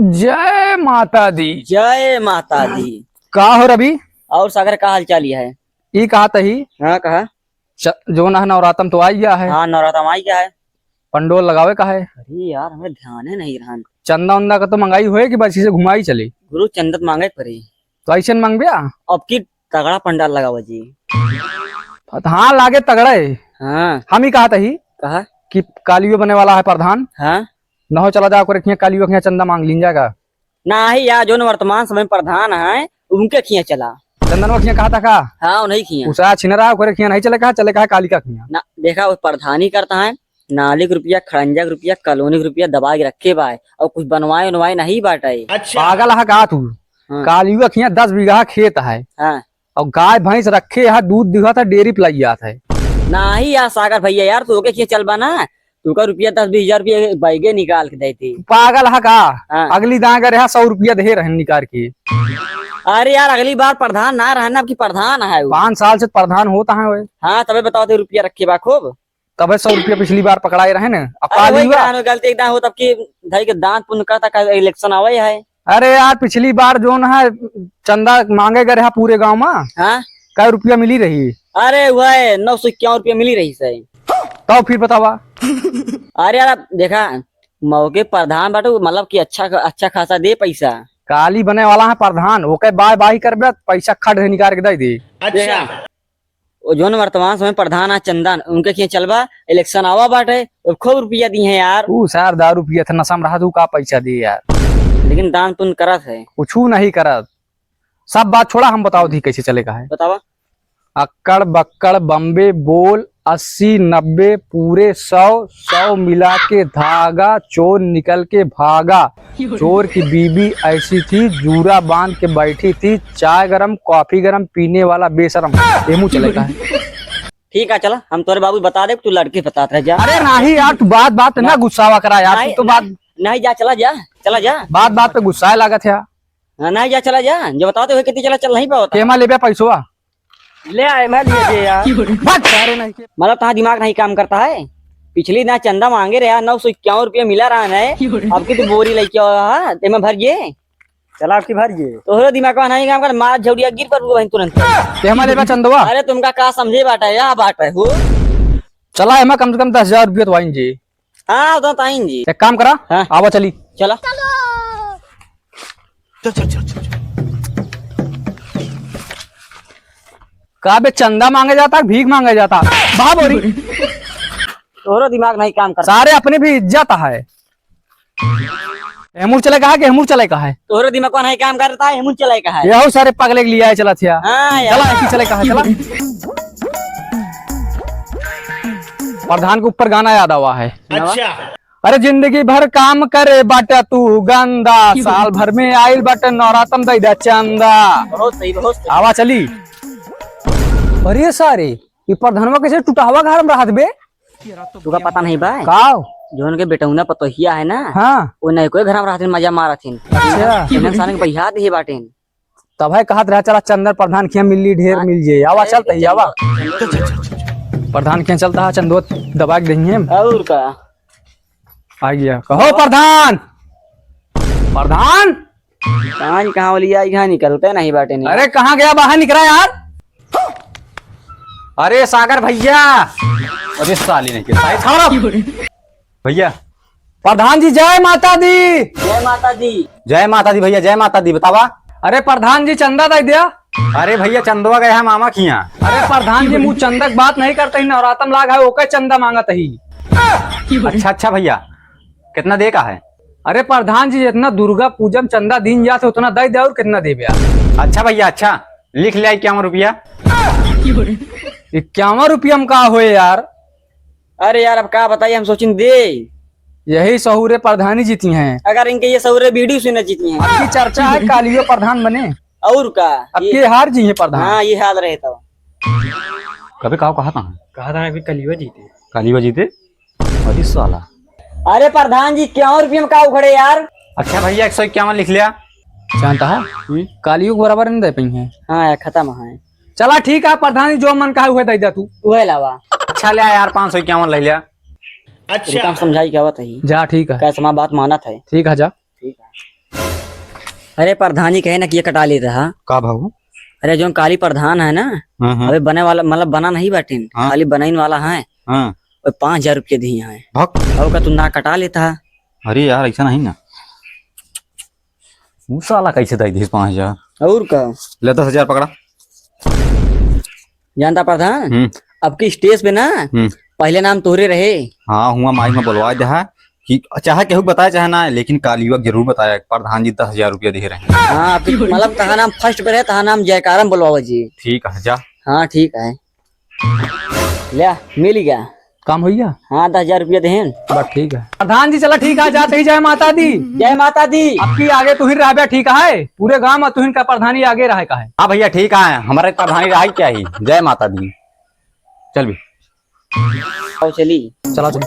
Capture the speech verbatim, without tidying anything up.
जय माता दी। जय माता दी। का हो रवि? और सागर, का हाल चाल है? ई कहा तही? हाँ, कहा। च-, जो ना नवरातम तो आई गया है। हाँ, नवरातम आई गया है। पंडोल लगावे का है? अरे यार, हमें ध्यान है नहीं रहन। चंदा उंदा का तो मंगाई होए कि बस इसे घुमाई चले? गुरु, चंदा तो मांगे पड़ी। तो ऐसे न मांगबे आ? अब की तगड़ा पंडाल लगावा जी। हाँ, लागे तगड़ा है। हाँ। हम ही कहा तही कहा? कि कालियो बने वाला है प्रधान। हाँ। नहो चला जा, ओकरे खिया कालियो खिया चंदा मांग लीन जाएगा। नाही यार, जोन वर्तमान समय में प्रधान है, उनके खिया चला। चंदनवा खिया कहा था का? हाँ, उन्हीं खिया। उसा छिन रहा, ओकरे खिया नहीं चले कहा, चले कहा कालिका खिया। ना, देखा, वो प्रधानी करता है, नाली के रुपया, खड़ंजा के रुपया, कॉलोनी के रुपया दबा के रखे बा, और कुछ बनवाए उनवाए नहीं बाटे। अच्छा। पागल है का तू? हाँ। कालियो खिया दस बीघा खेत है। हाँ। और गाय भैंस रखे है, दूध दिहत है, डेयरी पे लग जात है। नाही यार सागर भैया, यार तू ओके खिया चलबा ना, तू का रुपया दस बीस हजार रुपया बैगे निकाल के देती। पागल है का? हाँ। अगली दाएं करे है, सौ रुपया दे रहन निकाल के। अरे यार, अगली बार प्रधान ना रहन, अब की प्रधान है वो। पाँच साल से प्रधान होता है वो। हाँ, तबे बताओ तो रुपया रखे बा खूब। तबे सौ रुपया पिछली बार पकड़ाए रहे न, अब अरे काल वही हुआ। ग्रहण में गलती एकदम हो, तब की धई के दान पुण्य का तक इलेक्शन आवे है। अरे यार, पिछली बार जोन है चंदा मांगे गए रहा पूरे गांव में, हाँ? कै रुपया मिली रही? अरे वह नौ सौ इक्यावन रुपया मिली रही से। तब फिर बतावा। अरे यार, देखा, मौके प्रधान बाटे, मतलब कि अच्छा, अच्छा खासा दे पैसा। काली बने वाला है प्रधान, ओके बाय बाय करबे, पैसा खट से निकाल के दे दे। अच्छा। वो जोन वर्तमान समय प्रधान आ चंदन, उनके खिया चलबा, इलेक्शन आवा बाटे, वो खूब रुपया दी है यार। ऊ सार दारू पियत है, नशा में रहा, तू का पैसा दी यार? लेकिन दान पुण्य करत है। कुछू नहीं करत। सब बात छोड़ा, हम बताओ दी कैसे चले का है। बतावा। अक्कड़ बक्कड़ बम्बे बोल, अस्सी नब्बे पूरे सौ, सौ मिला के धागा, चोर निकल के भागा। चोर की बीबी ऐसी थी, जूरा बांध के बैठी थी, चाय गरम, कॉफी गरम, पीने वाला बेशरम। एमू चले का है। ठीक है, चला, हम तोरे बाबू बता दे, तू लड़के बतात रह जा। अरे नाही यार, तू बात बात ना ना। गुस्सावा करा यार, तू नहीं, तो बात नहीं, नहीं, जा, चला जा, चला जा। बात बात पे गुस्साए लागत है। हाँ, नहीं जा, चला जा, जो बताओ तो वही कितनी चला, चल नहीं पाओ। केमा लेबे पैसवा? ले आए, मैं लिए दे यार। भाग सारे नहीं के। मतलब, तहाँ दिमाग नहीं काम करता है? पिछली ना चंदा मांगे रहे, नौ सौ इक्यावन रुपया मिला रहा है, अब की तो बोरी लेके आवा है, तेमा भर गए। चला, अब की भर गए। तोहरो दिमाग नहीं काम कर, मार झौड़िया गिर पर बहन तुरंत। ते हमारे बा चंदवा। अरे, तुमका का समझे बाटा, यह बाटा है, हो। चला, एमा कम से कम दस हजार रुपया तो आइन जी। हाँ, तो ताइन जी। एक काम करा, हाँ। आवा चली। चला। चल, चल, चल, चल, चल। का बे, चंदा मांगे जाता, भीख मांगे जाता? बहा बोरी। तोहरो दिमाग नहीं काम करता। सारे अपने भी इज्जत है। हेमुर चले कहा कि हेमुर चले कहा है? तोहरो दिमाग कौन है काम करता है, हेमुर चले कहा है? यहो सारे पगले के लिए आए चला थिया। हाँ यार। चला, ऐसी चले कहा, चला। प्रधान के ऊपर गाना याद आवा है। अच्छा। अरे जिंदगी भर काम करे बाटा तू गंदा, साल भर में आइल बाटे नवरातन दई दे चंदा। बहुत सही, बहुत सही। आवा चली। अरे सारे, ये प्रधानवा कैसे टुटावा घर में रहत बे? तुका पता नहीं बा? का? जो उनके बेटौना पतोहिया है ना, हाँ। वो नहीं कोई घर में रहथिन, मजा मारथिन। अच्छा। इन्हन सारे के बहियात ही बाटेन। तब है कहत रहा, चला चंदन प्रधान खिया मिल ली, ढेर हाँ, मिल जाए। आवा, ढेर चलते ही, आवा। चल, चल, चल, चल। प्रधान खिया चलता है, चंदो दबा के देंगे हम। और का? आ गया। कहो प्रधान। प्रधान। कहाँ जी, कहाँ वाली आई, कहाँ निकलते नहीं बाटे नहीं। अरे कहाँ गया, बाहर निकला यार। अरे सागर भैया। अरे साली नहीं के, साली छोड़ो। भैया। प्रधान जी, जय माता दी। जय माता दी। जय माता दी भैया, जय माता दी। बतावा। अरे प्रधान जी, चंदा दे दिया। अरे भैया, चंदवा गया है मामा खिया। अरे प्रधान जी, मुँह चंदा के बात नहीं करते ही, नवरातम लाग है, ओके चंदा मांगत ही। अच्छा, अच्छा भैया, कितना दे का है? अरे प्रधान जी, जितना दुर्गा पूजा में चंदा दीन जात है, उतना दे दे, और कितना देबे आप? अच्छा भैया, अच्छा, लिख लिया इक्यावन रुपया। इक्यावन रुपया में का होए यार? अरे यार, अब का बताइए, हम सोचिन दे। यही सहूरे प्रधानी जीती हैं। अगर इनके ये सहूरे बीडी सुने जीती हैं। अब की चर्चा है, कालियो प्रधान बने। और का? अब ये के हार जी हैं प्रधान। हाँ, ये हाल रहे तो। कभी कहा, कहा था? कहा था अभी कलियो जीते। कालियो जीते? अरे साला। अरे प्रधान जी, इक्यावन रुपये में का उखड़े यार? अच्छा भैया, एक सौ इक्यावन लिख लिया। जानता है? हम्म? कालियो के बराबर नहीं दे पाई हैं। हाँ यार, खत्म है। चला ठीक है प्रधान जी, जो मन कहा उहे दे दे तू। उहे लावा। अच्छा ले यार, पाँच सौ इक्यावन ले लिया। अच्छा। रुका, हम समझाई क्या बात है? जा ठीक है। कैसे हमार बात मानत है? ठीक है, जा। ठीक है। अरे प्रधान जी कहे ना कि ये कटा लेता है। का भाऊ? अरे जौन काली प्रधान है ना, हाँ, हाँ। अबे बने वाला, मतलब बना नहीं बाटिन, हाँ। खाली बनाइन वाला है। हाँ। वो पाँच हजार रुपया दिए हैं। भक। और का तू ना कटा लेता है। अरे यार, ऐसा नहीं ना। ऊ साला कैसे दे दिस पाँच हजार? और का? ले दस हजार पकड़ा। जानता प्रधान, हम्म। अब की stage पे ना हम्म। पहले नाम तोहरे रहे। हाँ, हुआ माइक में बोलवा दे है कि चाहे केहू बताए चाहे ना, लेकिन काली युवक जरूर बताया, प्रधान जी दस हजार रुपया दिए रहे। हाँ, अब की मतलब तहा नाम first पे रहे, तहा नाम जयकारम बोलवावा जी। ठीक है, जा। हाँ, ठीक है। ले, मिल गया। काम हो गया? हाँ, दस हजार रुपया देहेन। बस ठीक है। प्रधान जी, चला ठीक है, जाते ही जय माता दी। जय माता दी। अब की आगे तुहिन रहबे, ठीक है? पूरे गांव में तुहिन का प्रधानी आगे रहे का है। हाँ भैया, ठीक है, हमारे प्रधानी रहे क्या ही। जय माता दी। चल भी। आओ चली। चला चल।